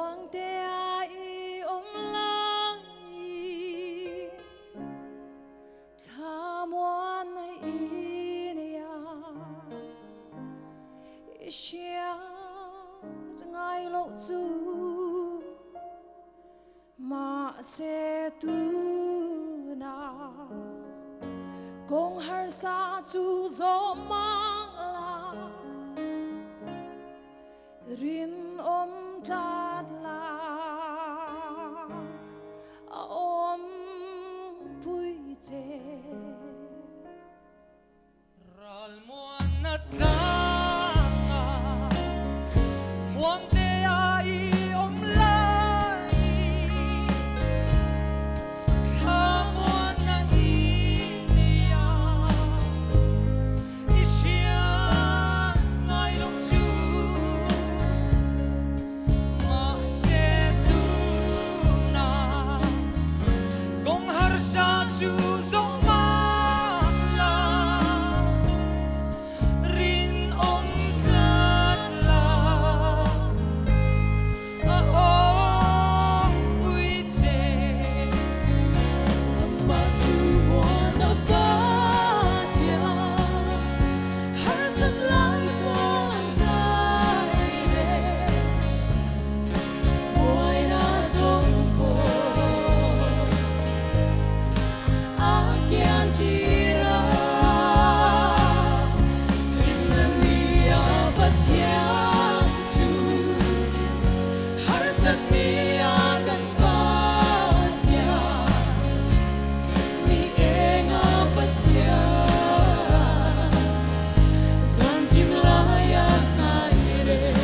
Muangtea i awm lai thla muan na i nei a, i hriat ngai loh chu mahse tuna kawng harsa chu zawh mang la. Rinawm tlat la a awm pui che. Ralmuanna tlanga muangtea i awm lai, thlamuanna i nei a. I hriat ngai lo chu mahse tuna kawng harsa chu zawh mah la, rinawm tlat la a awmpui che. Amah chu muan a Pathian, harsat lai pawh ngai ve, buaina zawng pawh a kian tir a. Hlimna ni a Pathian chu harsat ni a kan Pathian, ni eng a Pathian, zan thim lai a hnai reng.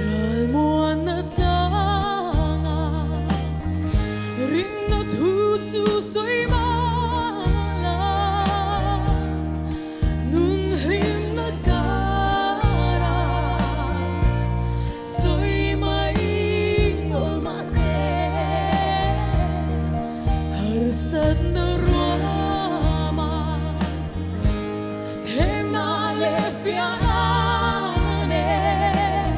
Ralmuanna tlanga rinna thu chu sawi mah la, nun hlimna kara sawi mai ngawl mah se, harsatna ruama themna leh fiahna nen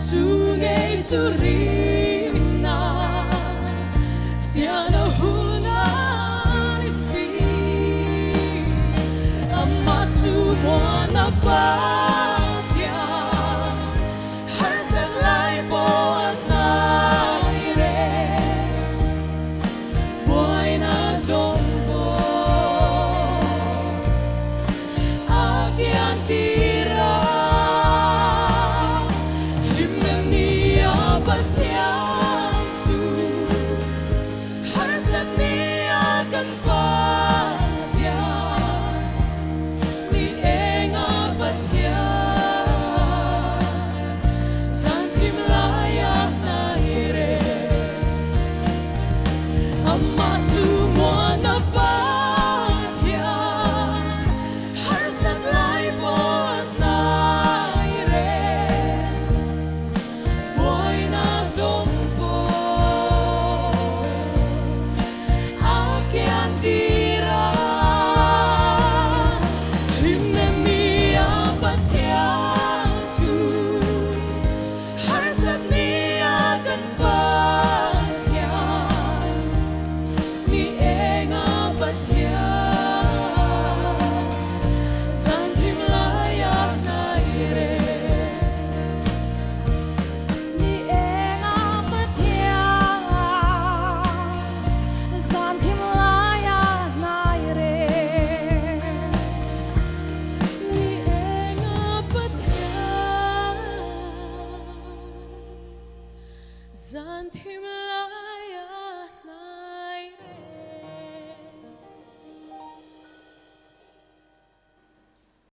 chu ngei chu rinna fiahna hun a ni si. Amah chu muana Pathian, harsat lai pawh a hnai reng. Buaina zawng pawh a kian tir a, hlimna ni a Pathian chu harsat ni a kan Pathian, ni eng a Pathian, zan thim lai a hnai reng. Amah chu muan a Pathian, harsat lai pawh a hnai reng. Buaina zawng pawh a kian tir a, hlimna mi a Pathian chu harsat ni a kan Pathian, ni eng a Pathian, zan thim lai a hnai reng. Ni eng a Pathian, zan thim lai a hnai reng. Ni eng a Pathian, zan thim